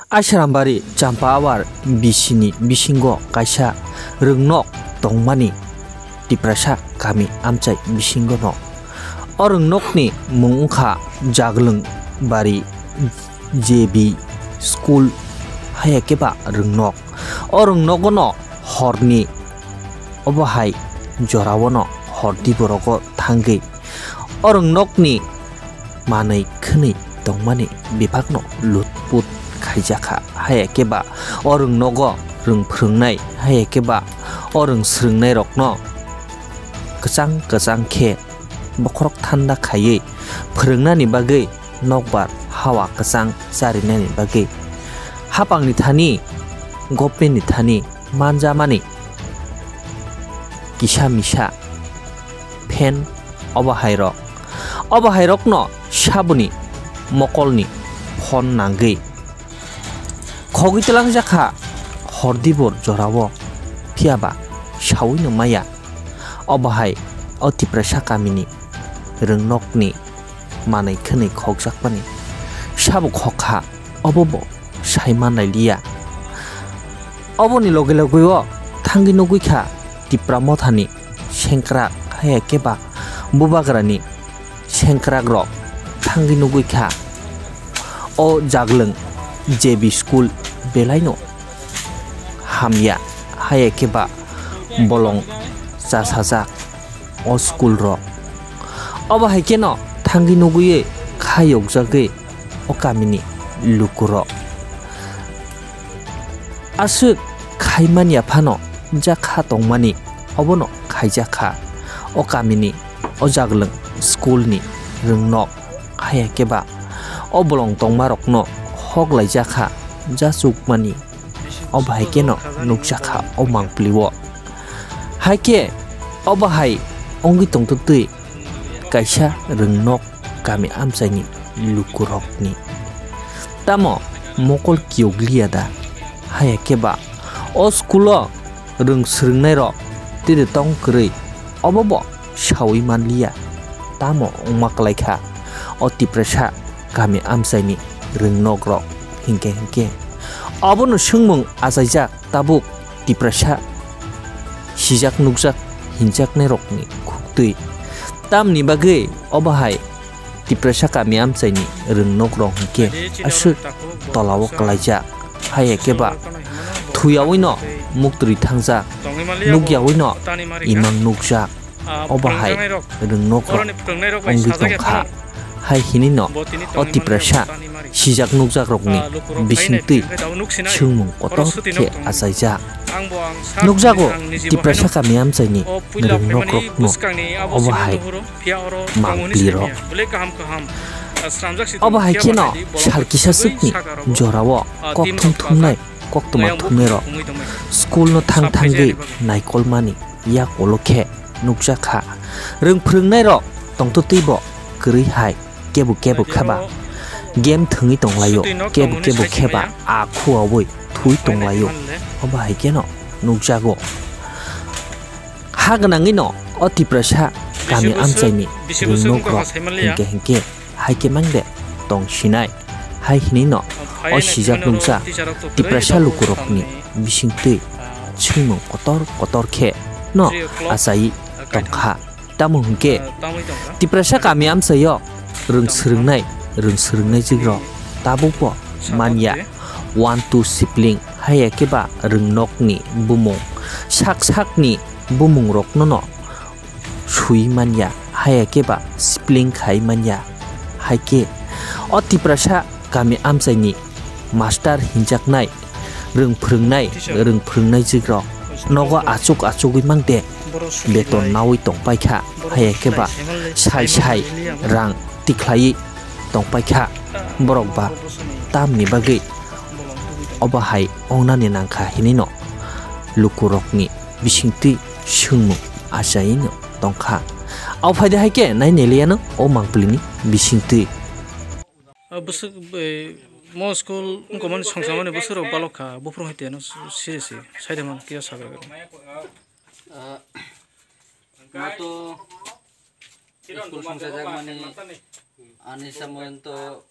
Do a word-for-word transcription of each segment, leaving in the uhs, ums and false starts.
Ashrambari Champawar bisini bisingo kaisa rwngnok tongmani Tiprasa kami amchai bisingono. O rwngnokni mung wngkha Jaglwng Bari J B School, haiya khe ba rwngnok. O rwngnogono horni obo hai joraono hordi borogo thangwi o rwngnokni manwi khwnwi tongmani bebakno lutput khaijakha. Haiya khe ba o rwngnogo rwng phwrwngnai, haiya khe ba o rwng swrwngnairokno kwchang kwchang khe bokhorok thanda khaiwi phwrwngnani bagwi nokbar hawa kwchang charinani bagwi hapangni thani, government ni thani manjamani kisa misa fan obo hairok. Obo hairokno saboni mokolni phone nangwi khogwi twlangjakha hordi bor jorao, phiyaba sawino maya. Obo hai o Tiprasa kamini rwngnokni manwi khwnwi khokjakmani sabo khokha, obo bo sai manlai liya. Oboni loge loge o thangwi nugwi kha Tipra Mothani sengkrak, haiya khe ba Bubagrani sengkrakrok thangwi nugwi kha. O Jaglwng J B School belaino hamya, haiya khe ba bolong chasajak o school rok. Obo hai kheno thangwi nugwi kha yokjagwi o kamini lukurok. Aswk khaimani aphano jakha tongmani obono khaijakha. O kamini o Jaglwng school ni rwngnok, haiya khe ba o bolong tongmarokno hoklaijakha jachukmani. Obo hai kheno nukjakha o mangpili o. Hai khe obo hai wngwi tongtwtwi kaisa rwngnok kami amchaini lukurokni. Tamo mokol kiyokliya da? Haiya khe ba o school o rwng swrwngnairok tide tong kwrwi, obo bo sawi manliya. Tamo wngma kwlai kha o Tiprasa kami amchaini rwngnokrok hinkhe hinkhe. Obono swngmung achaijak tabuk Tiprasa sijak nukjak hinjaknairokni khuktwi. Tamni bagwi obo hai Tiprasa kami amchaini rwngnokrok hinkhe aswk tolao kwlaijak, haiya khe ba thuyawino muktwi thangjak, nukyawino imang nukjak. Obo hai rwngnokrok wngwi tongkha. Hai hinino o Tiprasa sijak nukjakrokni bisingtwi swngmung kotor khe achaijak. Nukjago Tiprasa kami amchaini rwngnokrokno obo hai mangpilirok. Obo hai kheno sal kisa swkni jorao kokthum thumnai koktwma thumnairok school no thang thangwi naikolmani yak ulo khe nukjakha. Rwng phwrwngnairok tongtwtwibo kwrwi hai kebo kebo kheba game thwngwi tonglaio, kebo kebo kheba a khuawi thwi tonglaio. Obo hai kheno nukjago. Ha gwnangwino o Tiprasa kami amchaini rwngnokrok hinkhe hinkhe hai khe mangde tong sinai. Hai hinino o sijak nukjak Tiprasa lukurokni bisingtwi swngmung kotor kotor khe no achai tongkha. Tamo hwnkhe Tiprasa kami amchaio rwng swrwngnai, rwng swrwngnai jigrok tabukbo manya one two sibling, haiya khe ba rwngnokni bumung, sak sakni bumungrokno no sui manya, haiya khe ba spelling khai manya. Hai khe o Tiprasa kami amchaini master hinjaknai, rwng phwrwngnai, rwng phwrwngnai jigrok nogo achuk achugwi mangde beton nawi tongpaikha, haiya khe ba sai sai rang tikhlaiwi tongpaikha. Borok ba tamni bagwi obo hai ongnani nangkha hinino lukurokni bisingtwi swngmung achaino tongkha. Au phaide hai khe nai neliyano o mangpilini bisingtwi. Ah, bwswk, eh, mo school wngkha mani songsa mani bwswk rok balok kha, buphuru hai teno siri si, saide man kiya sagra gari. Ah, ma to school songsa jak mani ani samung to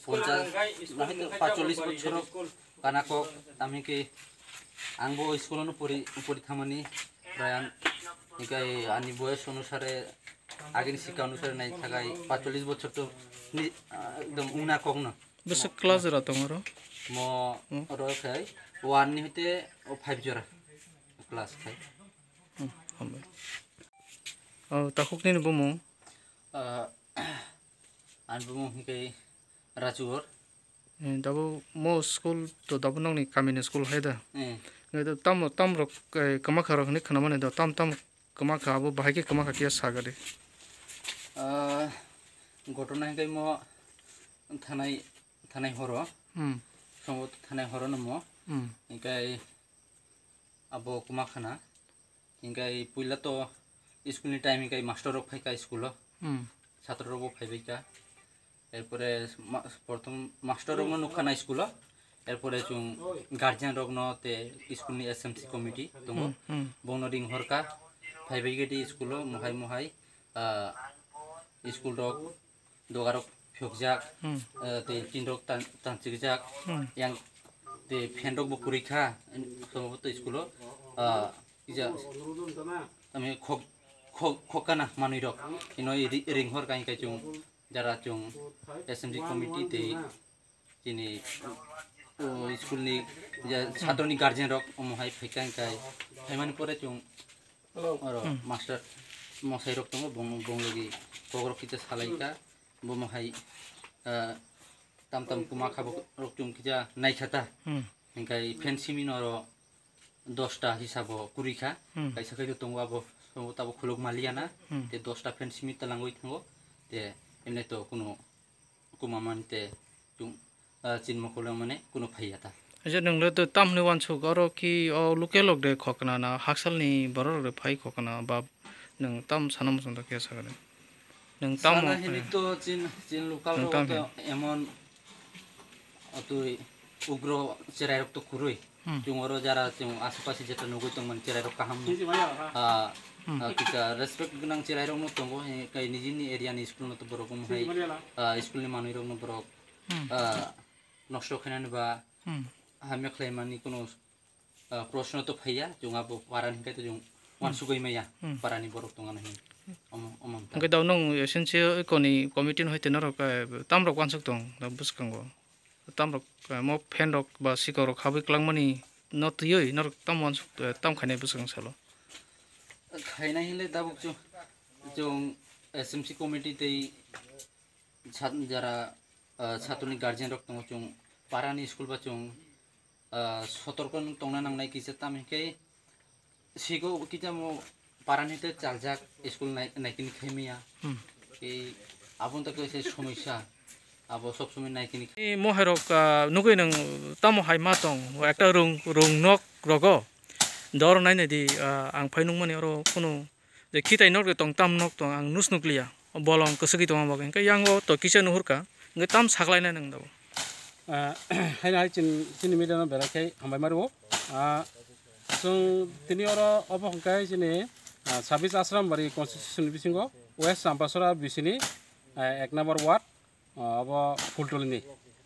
Ponchas, na hwnkhe pacholish bochor kana kok, tamo hwnkhe ang bo school-o no pori, pori thangmani, prai ang, hwnkhe ani boyes onusare, agini sikha onusare nai thakai pacholish bochor to ni, ah, ekdom wngna kok no. Bwswk class jora tongo oro? Mo Hmm. oro khai one ni hoite o five jora class khai. Hmm, hambai. O, takhuk nini bumung? Ah, ani bumung hwnkhe Rajugor. Eh, dabo mo school to dabo nokni kamini school hai da? Eh. Ngai da tamo, tamrok, eh, kwmakha rok hinwi khwnamani da, tam, tam kwmakha, abo bahai khe kwmakha khe saga de. Ah, gotona hwnkhe mo thanai, thanai horo. Hmm. Songo thanai horo no mo. Hmm. Hwnkhe abo kwmakha na. Hingkai puila to school ni time hingkai master rok phaika school o. Hmm. Chhatro rok bo phaibaika. Erpore ma-, prothom master rok no nukha na school o. Erpore chung guardian rok no te school ni S M C committee tongo. Hmm, hmm. Bongno ring horka. Phaibaikadi school o mohai mohai, ah, school rok dogarok phiyokjak, Hmm. eh, tei tinrok tan-, tanchikjak, Hmm. yang tei fan rok bo kwrwi kha, sombhoboto school o, ah, kisa, tamo khok, khok, khokana manwi rok, ino ri-, ring hor kain kai chung, jara chung S M C committee tei chini, o, school ni je chhatro ni guardian rok omo hai phaikha hingkai phaimani pore chung oro Hmm. master mosai rok tongo, bong, bong logi kok rok kisa salaikha, bomo hai, ah, tam tam kwma kha bo rok chung kisa naikha ta. Hmm. Hingkai fan simi no oro dosta hisabo kwrwi kha, Hmm. kaisa kaido tongo abo, abo tabo khuluk maliya na, Hmm. te dosta fan simi talangwi thango, te emne to kuno kwma man te chung, ah, chinma khuluk mane kuno phaiya ta. Acha nwng le to tam hwnwi wansuk, oro ki o local rok de khokna na, haksalni borok rok de phai khokna, ba nwng tam sana muchung da khe sakani? Nwng tam Sana o, hini eh, to chin, chin local nwng rok tam to hin? Emon atwi ugro cherai rok to kwrwi. Hmm. Chwng oro jara chwng asupasi jeta nugwi tongmani cherai rok kaham no, ah, Hmm. ah, kisa respect gwnang cherai rok no tongo, eh, kai nijini area ni school no to borok omo hai, ah, school ni manwi rok no borok, Hmm. ah, nosto khainani ba Hmm. hamya khlaimani kuno, ah, proshno to phaiya, chwng abo para ni hwnkhe to chwng Hmm. wansugwi maya, Hmm. para ni borok tongana hin. Omo, omo wngkha. Hwnkhe da nwng S N C O koni committee no hai te norok, eh, tam rok wansuk tong da bwskango. Tam rok, eh, mo fan rok ba sikok rok habwi kwlangmani no twiwi norok tam wansuk, eh, tam khainai bwswk salo. Khainai hinle tabuk chwng, chwng S M C committee tei sat-, jara, eh, chhatro ni guardian rok tongo, chwng para ni school ba chwng, eh, sotorko no tongna nangnai kisa, tamo hinkhe Sigo kitamo parani te chaljak school nai-, naikini khaimaya. Hmm. Ei aboni ta kaisa somosya. Abo sob somoi naikini khai. Ei mohai rok, ah, nugui nwng tamo hai ma tong, ekta rung, rung nok rogo. Dor nainai di, ah, ang phai nungmani oro kunu je khitai nok de tong tam nok tong ang nus nukliya. Bolong kwswgwi tongma bagwi. Hwnkhe yango to kisa nuhurkha. Hwnkhe tam saklainai nwng dabo. Ah, haino hai chin-, chini media no belai khe hambai ma rwo. Ah, chwng tini oro obo hwnkhe chini, ah, sabis Asrambari constitution bisingo West Champasora bisini, ah, ek number ward, ah, obo Phultulni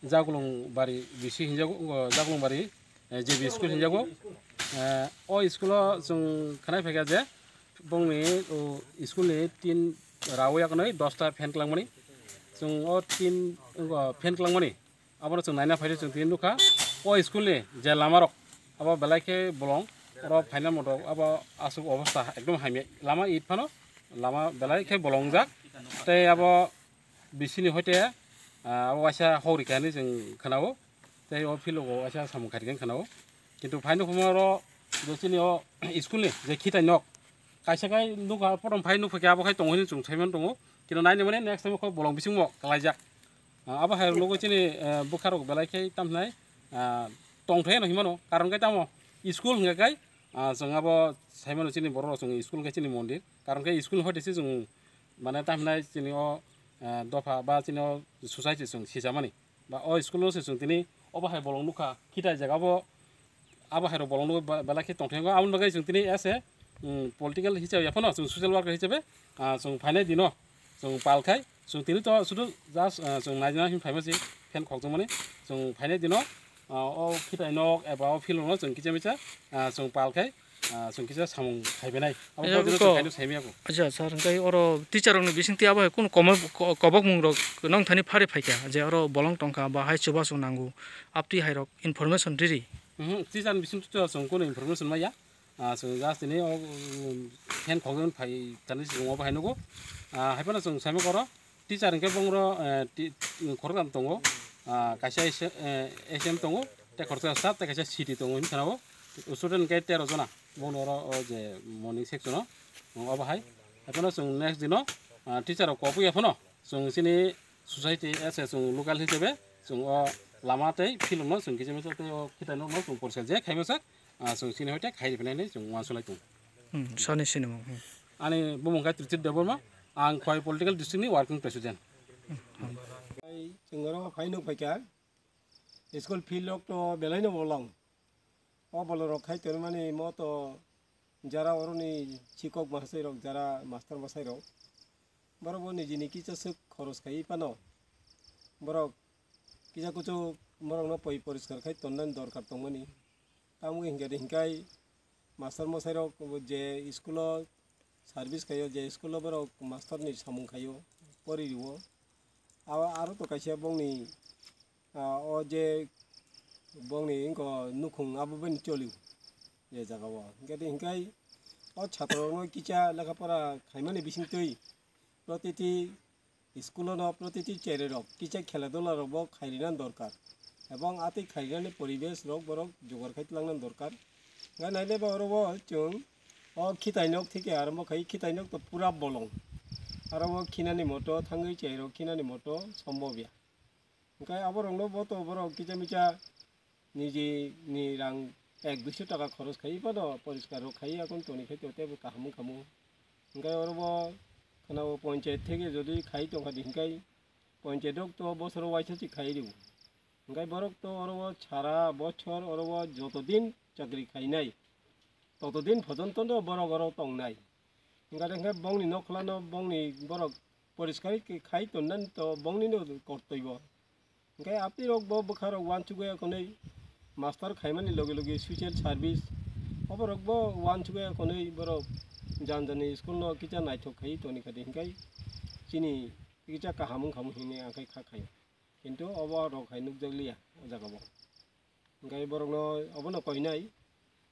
Jaglung Bari bisi hinjago, Jaglung Bari, eh, J B school hinjago. Eh, o school o chwng khnai phaikha je bongni, o, school ni tin rawi yaknai dosta fan klangmani. Chwng o tin, o, fan klangmani. Abono chwng naina phaidi chwng tini nukha. O school ni je lama rok, abo belai khe bolong. Oro phaina moto abo aswk obostha ekdom hamya. Lama it phano, lama belai khe bolongjak. Tei abo bisini hoite, ah, abo waisa hori kani chwng khnao. Tei o field o waisa samung kharikhe khnao. Kintu phaino phumaro je chini o school ni je khitai nok. Kaisa kai nukha, potom phai nukha khe abo khai tongo hinwi chwng saiman tongo. Kintu naini mani next time kho bolong bisingo kwlaijak. Ah, abo hai logo chini, eh, bwkha rok belai khai tam hinai, ah, tongthai no himano. Karon khai tamo school hwnkha khai, ah, chwng abo saimano chini borok rok chwng school khai chini mondir. Karon khai school hoite se chwng mane tam hinai chini o, eh, dopha ba chini o society chwng sijamani. Ba o school o se chwng tini obo hai bolong nukha, khitai jaga bo abo hai rok bolong nugwi ba-, belai khe tongthai wngkha. Aboni bagwi chwng tini as a, um, political hisabe ya phano chwng social worker hisabe, ah, chwng phainai dino chwng pal khai chwng tini to sudu just, ah, chwng naina hin phaima se Phen khokjakmani chwng phainai dino, ah, o khitai nok eba o field no chwng kisa misa, ah, chwng pal khai, ah, chwng kisa samung khai benai. Abo Acha, bo dino ko. Chwng kaino saimaya ko. Acha, sir, hwnkhe oro teacher rokni bisingtwi abo hai kunu komo-, ko-, kobokmung rok nong thani phari phaikha je oro bolong tongkha ba hai chubachu nango, aptwi hai rok information riri. Mhm, teacher ni bisingtwi to chwng kunu information maya. Ah, chwng just tini o, um, phen khokjakmani phai tani chwng obo hai nugo. Ah, hai phano chwng saimaya koro. Teacher hwnkhe bongro, eh, ti-, khoroktham tongo, ah, kaisa S M, eh, S M tongo, tei khoroksa staff, tei kaisa C T tongo hinwi khwnao. Student hwnkhe tero jona, bongni oro o je morning section o, obo hai. Haiphano chwng next dino, ah, teacher rok kopya phano, chwng chini society as a chwng local hisabe, chwng o lama tei field no chwng kisa misa tei o khitai nok no chwng poriskar je khaimasa, ah, chwng chini hoite khai riphinai hinwi chwng uansuk lai tongo. Hmm, sani sinimung, hmm. Ani bumung khe Tritit Debbarma, ang Khowai Political District ni Working President. Hmm, hmm. Ai, chwng oro phai nuk phaikha, school field rok to belai no bolong. O bolong rok khai tonmani mo to jara oroni sikok masai rok, jara master masai rok. Borok bo nijini kisa swk khoros khai phano. Borok kisa kuchuk borok no poi poriskar khai tonnani dorkar tongmani. Tamo hingke de hinkai master masai rok je school o service khaio, je school o borok master ni samung khaio, pori rio. Abo aro to kaisa bongni, ah, o je bongni wngkha nukhung abo bini choli je jaga o. Hingke de hinkai o chhatro rok no kisa lekha pora khaimani bisingtwi protiti school-o no protiti chererok kisa khela dula rok bo khairina dorkar, ebong atwi khairina poribesh rok borok jogar khai twlangna dorkar. Hingke naile ba oro bo chwng o khitai nok thike arombo khai khitai nok to pura bolong, aro bo khinani moto thangwi chererok khinani moto sombobya. Hingke aborokno bo to borok kisa misa niji ni rang ek duiso taka khoros khai phano poriskar rok khai akon toni khai to tebo kaham wngkha mo. Hingke oro bo khana o ponchayet theke jodi khai tongkha di hingke ponchayet rok to bosoro waisa si khai rio. Hingke borok to oro o sara bochor oro o joto din chakri khainai, toto din phojonto no borok oro tongnai. Hingke hingke bongni nokhlano bongni borok poriskar khai tonnani to bongni no kortoi bo. Hingke apni rok bo bwkha rok uansugwi akonwi master khaimani logi logi social service oborok bo uansugwi akonwi borok jan jani school no kisa naithok khai toni khadi hingke chini kisa kaham wngkha mo hinwi ang khai kha khaio. Kintu obo rok hai nukjakliya o jaga o. Hingke borokno obono koinai,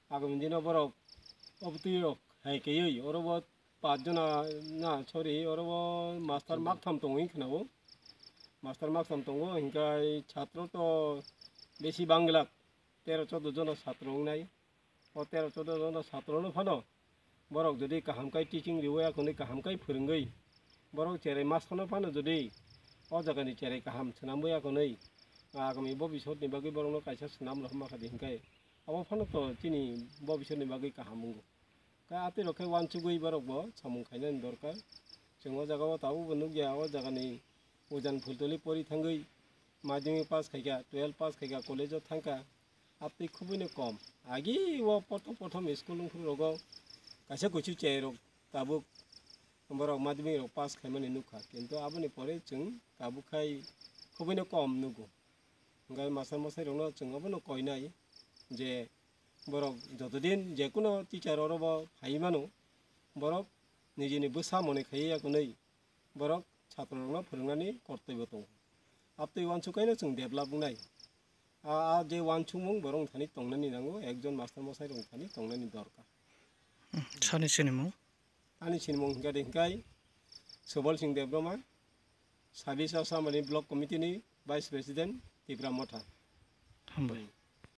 agami dino borok obotwi rok hai kaiwi oro bo pach jona na, sorry, oro bo master maktham tongo wngkha na o. Master maktham tongo, hingke chhatro to besi bang glak, tero chodo jona chhatro wngnai. O tero chodo jona chhatro no phano borok jodi kaham kai teaching riwi akonwi kaham kai phwrwngwi borok cherai master no phano jodi o jaga ni cherai kaham swnamwi akonwi agami bobisot ni bagwi borok no kaisa swnam rw ma kha di hingke abo phano to chini bobisot ni bagwi kaham wngo. Khe atwi rok khe uansugwi borok bo samung khainani dorkar. Chwng o jaga o tabuk bo nukya o jaga ni ujan Phultoli pori thangwi madhyamik pass khaikha, twelve pass khaikha, college o thangkha. Aptwi khubui no kom. Agi o prothom prothom school wngphuru rogo kaisa kuisu chai rok tabuk borok madhyamik rok pass khaimani nukha. Kintu aboni pore chwng tabuk khai khubui no kom nugo. Hingke master masai rok no chwng abono koinai je borok joto din je kuno teacher oro bo phai mano borok nijini bwsa mone khaiwi akonwi borok chhatro rok no phwrwngnani kortoi bo tongo. Abtwi uansuk kaino chwng develop wngnai. A, a je uansukmung borok thani tongnani nango, ekjon master masai rok thani tongnani dorkar. Hmm, sani sinimung? Ani sinimung hingke de hingkai Subal Singh Debbarma, Sabis Assamani Block Committee ni Vice President, Tipra Motha. Hambai.